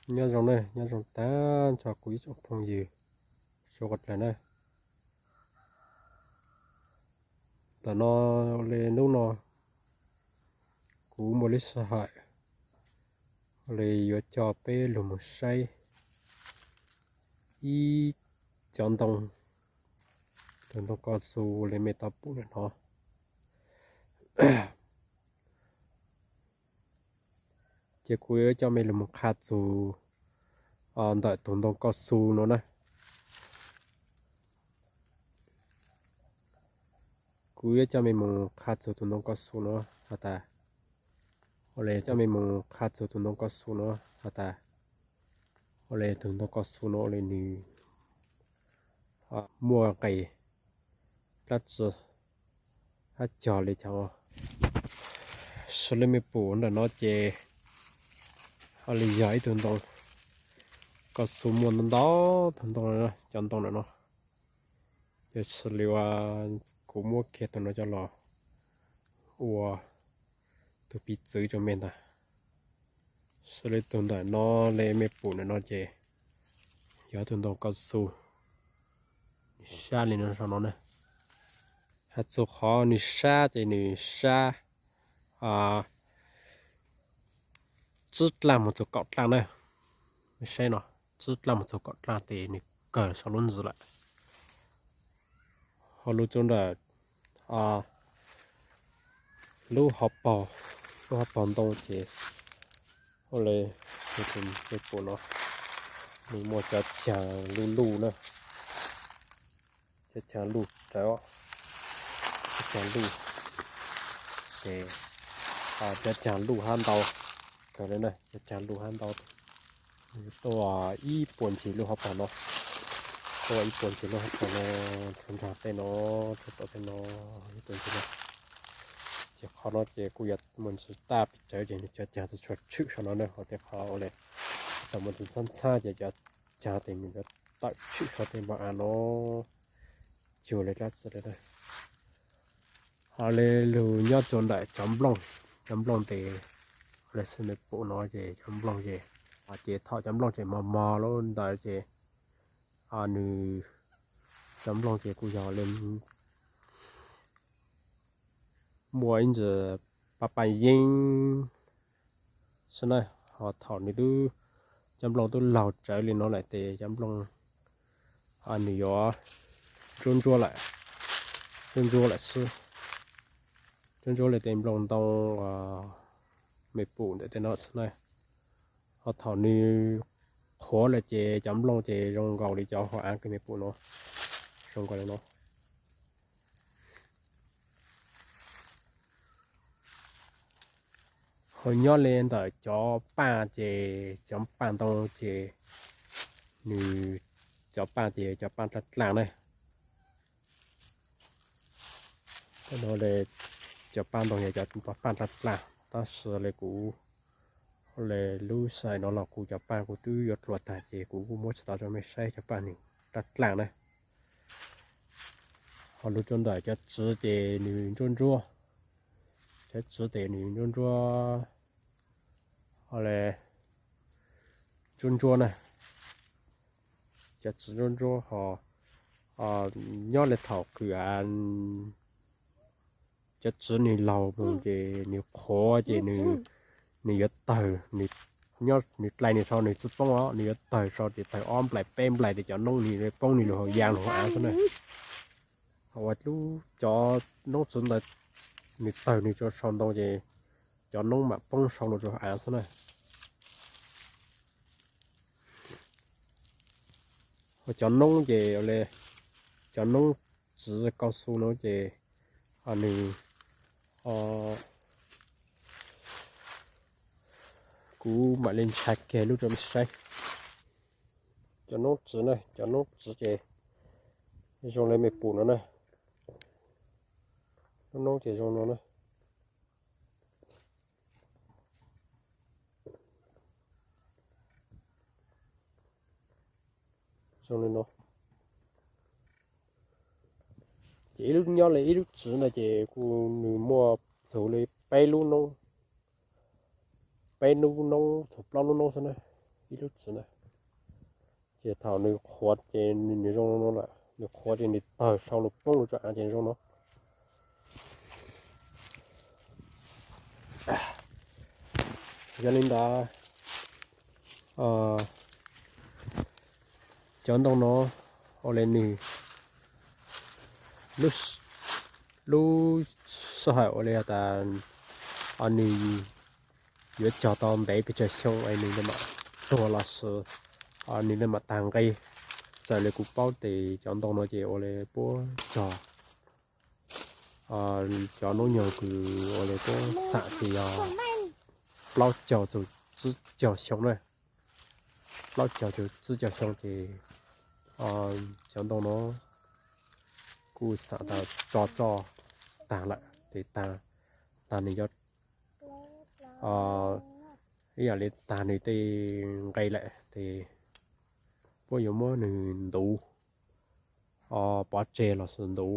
Nyob zoo na, nyob zoo tag nrho kuv ib tsoom phooj ywg sawv daws na. Ntawm no, li hnub no kuv muaj lub sij hawm li yuav coj peb lug mus saib ib cov ntoo, tus ntoo kaus xus li mej tau pum ntawm no. Ces kuv yuav coj mej lug mus qha txug ntawm tus ntoo kaus xus no na. Kuv yuav coj mej mus qha txug tus ntoo kaus xus no has tas, ua li coj mej mus qha txug tus ntoo kaus xus no has tas, ua li tus ntoo kaus xus no ua li nws muaj nqis dab tsi hab cog li cas. Sawv daws mej pum ntawm no ces ua li yog ib tug ntoo kaus xus muaj ntau ntau tug ntoo, cov ntoo ntawm no. Ces sawv daws li uas kuv muab kiag tus no coj los ua tus piv txwv rau mej ntag. Sawv daws li tus ntawm no li mej pum ntawm no ces yog tus ntoo kaus xus, nws sab li no saum no na. Has txug qhov nws sab ces nws sab tsib dlaaj moog txug kaum dlaaj na. Saib no, tsib dlaaj moog txug kaum dlaaj tes nws kawg sau lub ntsis lawm. Ho lug rua ntawm lub hauv paug, lub hauv paug ntoo ces ua li mej pum no, nws muaj cov caag luj luj na, cov caag luj rawv, cov caag luj, ces cov caag luj hab ntau kawg li na, cov caag luj hab ntau. Tuaj ib puas ntsis lub hauv paug no, tuaj ib puas ntsis lub hauv paug no, rua nraag tej no, rua tom tej no, ib puas ntsis no. Ces qhov no ces kuj yuav muaj ntsis taj pes tsawg ces nws cov caag tsi tshua tshwm sau no na, ho tej qhov ua li tau muaj ntsis ntxhab ntxhab ces cov caag tes nws yuav tawm tshwm sau tej npoo av no, cuag li dlaab tsi li na. Ho li lug nyob rua ntawm cov nplooj, cov nplooj tes, li mej pum no ces cov nplooj ces, ces thaum cov nplooj tseem mos mos lub ntawd ces nws, cov nplooj ces kuj yog li muaj ib ntsis pab paj yeeb xwb na. Ho thaum nws tub, cov nplooj tub laug tsawv li no lawm tes cov nplooj nws yuav ntsuab ntsuab lawm, ntsuab ntsuab lawm xwb, ntsuab ntsuab li tej nplooj ntoo mej pum ntawm tej no xwb na. Ho thaum nws qhuav lawm ces cov nplooj ces zoo nkaus li cov hauv av kws mej pum no, zoo nkaus li no. Ho nyob li ntawm cov paj ces cov paj ntoo ces nws, cov paj ces cov paj dlaaj dlaaj na. Cov paj ntoo yog cov paj dlaaj dlaaj, tab sis li kuv, li lub sij hawm no los kuv cov paj kuv twb yuav dluas tag ces kuv kuj muab tsis tau rau mej saib cov paj nws dlaaj dlaaj na. Ho lug rua ntawm cov txiv ces nws ntsuab ntsuab, cov txiv tes nws ntsuab ntsuab, ho li ntsuab ntsuab na, cov txiv ntsuab ntsuab ho nyob li thaum kws cov txiv nws laug moog ces nws qhuav ces nws yuav tawg, nws dlai nws sau nws tsi poob os, nws yuav tawg sau ces tawg ob nplais peb nplais tes cov noob nws poob nws lug hauv yaa lug hauv av xwb na. Ho ua lub cov noob txiv ntawd nws tawg nws rua sau ntoo ces cov noob mam poob sau lug rua hauv av xwb na. Ho cov noob ces, cov noob txiv kaus xus no ces nws, kuv mam li ntshai kiag lub rua mej saib. Cov noob txiv na, cov noob txiv ces zoo li mej pum no na. Lub noob ces zoo no na. Zoo li no. Ces ib lub nyob li ib lub txiv no ces kuj nws muaj txug li peb lub noob, peb lub noob txug plaub lub noob xwb na. ib lub txiv na. Ces thaum nws qhuav ces nws zoo no lawm, nws qhuav ces nws tawg sau lus poob lus rau av ces zoo no. Yog li ntawd, cov ntoo no ua li nws lub sij hawm ua li has tas nws yuav cog tau ntev pes tsawg xyoo es nws li mam tuag los sis nws li mam tag nqi. Txawm li kuv paub ces cov ntoo no ces ua li puab cog, cov hnub nyoog kws ua li puab xam ces yog plaub caug txug tsib caug xyoo na. Plaub caug txug tsib caug xyoo ces cov ntoo no kuj xam tas tso tso tag lawm ces tag, tag nws yog ib yam li tag nws tej nqe lawm ces puab yuav muab nws ntuv pov tseg los sis ntuv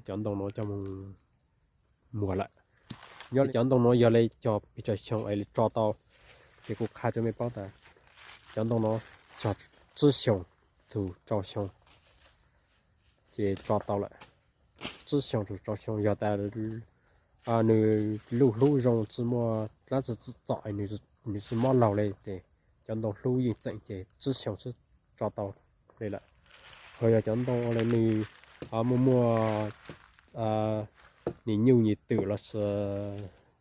cov ntoo no coj mus muag lawm. Nyob li cov ntoo no yog li cog pes tsawg xyoo es li tso tau, ces kuv qha rau mej paub tas cov ntoo no cog tsib xyoos txug rau xyoo ces tso tau lawm. Tsib xyoos txug rau xyoo yog tas nws luj hlub zoo tsi muaj dlaab tsi txom es nws tsi mob laug li ces cov ntoo hlub yeej tseem ces tsib xyoos xwb tso tau li lawm. Ho yog cov ntoo li nws muaj muaj nyuj nyuj twm los sis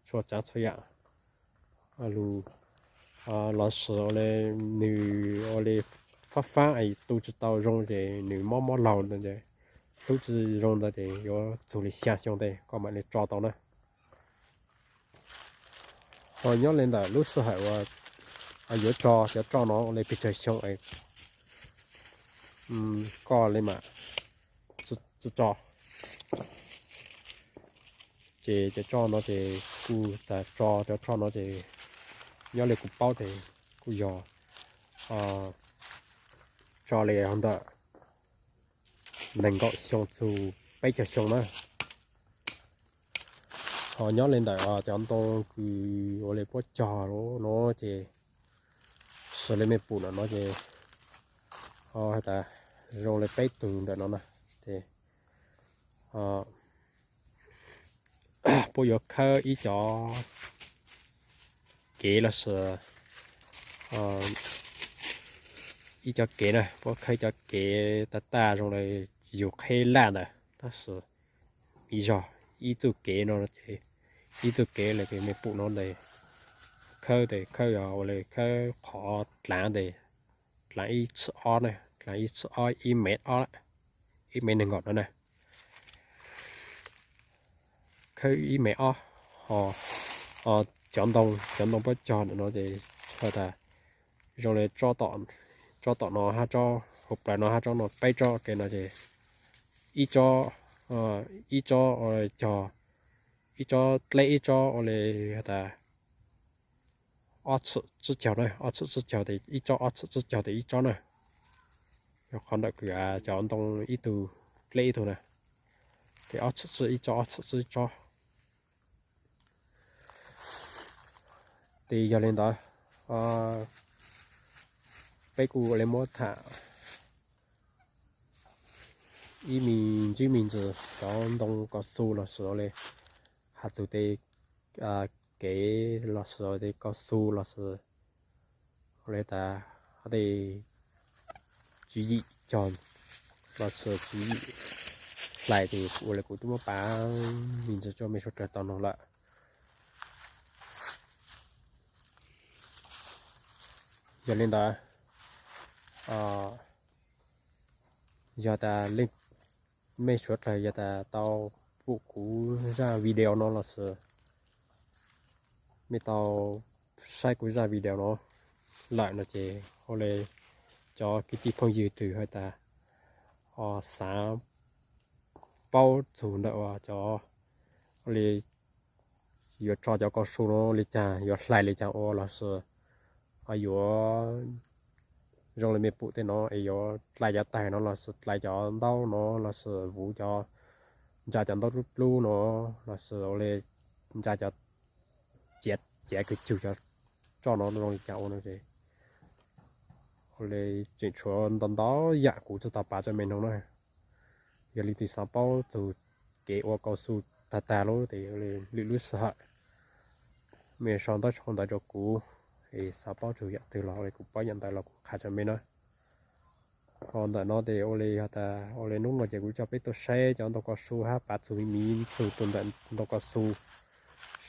txhua tsav txhua yam lug los sis ua li nws ua li fab fab es tu tsi tau zoo ces nws mob mob laug ntawd ces hlub tsi zoo ntawd ces yuav txug li xya xyoo tes koj mam li tso tau na. Ho nyob li ntawm lub sij hawm uas yuav tso cov roj no ua li pes tsawg xyoo es koj li mam tsi tso. Ces cov roj no ces kuj tas tso cov roj no ces nyob li kuv paub ces kuj yog tso li ntawm nees nkaum xyoo txug peb caug xyoo na. Ho nyob li ntawm cov ntoo kws ua li puab cog no ces sawv li mej pum ntawm no ces ho has tas zoo li peb tug ntawm no na. Ces puab yuav khawb ib cov kev los sis ib cov kev na, puab khawb cov kev tag tag zoo li yug qheb laj ntawd tab sis ib zog ib txuj kev no ces ib txuj kev li mej pum no ntawd khawb tes khawb yog ua li khawb qhov dlaav tes dlaav ib txhim ob na, dlaav ib txhim ob ib mev ob, ib mev nees nkaum no na. Khawb ib mev ob, ho cov ntoo, cov ntoo puab cog ntawm no ces has tas zoo li tsob tom no hab tsob hauv plawv no hab tsob no peb tsob kev no ces ib tsob, ib tsob cog, ib tsob dleb ib tsob ua li has tas ob txhim tsib caug na, ob txhim tsib caug tes ib tsob, ob txhim tsib caug tes ib tsob na. Yog qhov ntawm kws cov ntoo ib tug dleb ib tug na, ces ob txhim tsib ib tsob, ob txhim tsib ib tsob. Ces yog li ntawd peb kuj ua li muab tham ib me ntsib me ntsis cov ntoo kaus xu los sis ua li has txug tej kev los sis ua li tej kaus xu los sis ua li tas tej tswv yim cog los sis tswv yim hlais ces kuv ua li kuv twb muab pav me ntsis rua mej suav dlawg tau noog lawm. Yog li ntawd, yog tas leej mej suav dlawg yog tas tau pum kuv zaj video no los sis mej tau saib kuv zaj video no lawm no ces ua li cov kwv tij phooj ywg twg has tas xav paub txug ntawm uas cov ua li yuav tso cov kaus su no li cas, yuav hlais li cas ua los sis yuav zoo li mej pum tej no es yuav dlais cov tawg no los sis dlais cov ntaub no los sis vuv cov, ntsa cov ntaub dlub dlub no los sis ua li ntsa cov ciav, ciav kws cug cov roj no zoo li cas ua no ces Ua li tseem tshuav ntau ntau yam kuv tsis tau pav rau mej mloog na. Yog leej twg xav paub txug kev ua kaus xus tag tag lub ces ua li lwm lub sij hawm mej sau ntaub sau ntawv rau kuv, es xav paub txug yam twg los ua li kuv paub yam ntawd los kuv qha rau mej na. Ho ntawm no ces ua li has tas ua li hnub no ces kuv coj peb tuaj saib cov ntoo kaus xus hab pav txug miv txug tus ntawm ntoo kaus xus,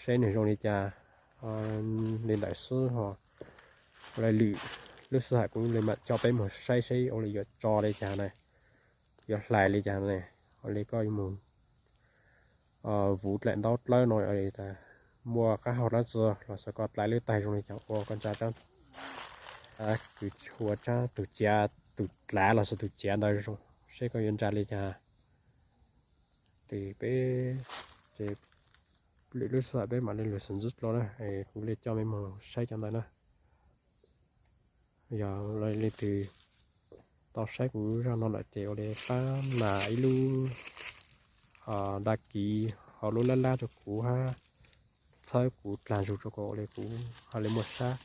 saib nwg zoo li cas li ntawd xwb ho. Ua li lwm lub sij hawm kuv li mam coj peb moog saib seb ua li yuav tso li cas na, yuav hlais li cas na. Ua li koj moog vuv dlaim ntaub dlawb no muaj qab hau dlaab tsi los sis koj dlaim lub taig zoo li cas ua koj ntsa kws ua tsaab tug ciav, tug dlav los sis tug ciav ntawd zoo, seb koj yuav ntsa li cas. Ces peb, ces lwm lub sij hawm peb mam li lug xwm ntsib dlua na, kuv li coj mej moog saib cov ntawd na. Yog leej twg tau saib kuv zaj no lawm ces ua li pab nas ib lub đăng ký hauv lub lab lab rau kuv hab txhawb kuv dlaag zug rau kuv ua li kuv ho li muaj sab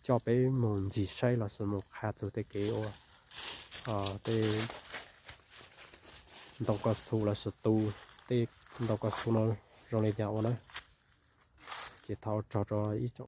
coj peb moog ncig saib los sis moog qha txug tej kev ua tej ntoo kaus xus los sis tu tej ntoo kaus xus no zoo li cas ua na. Ces thov ua tsaug rau ib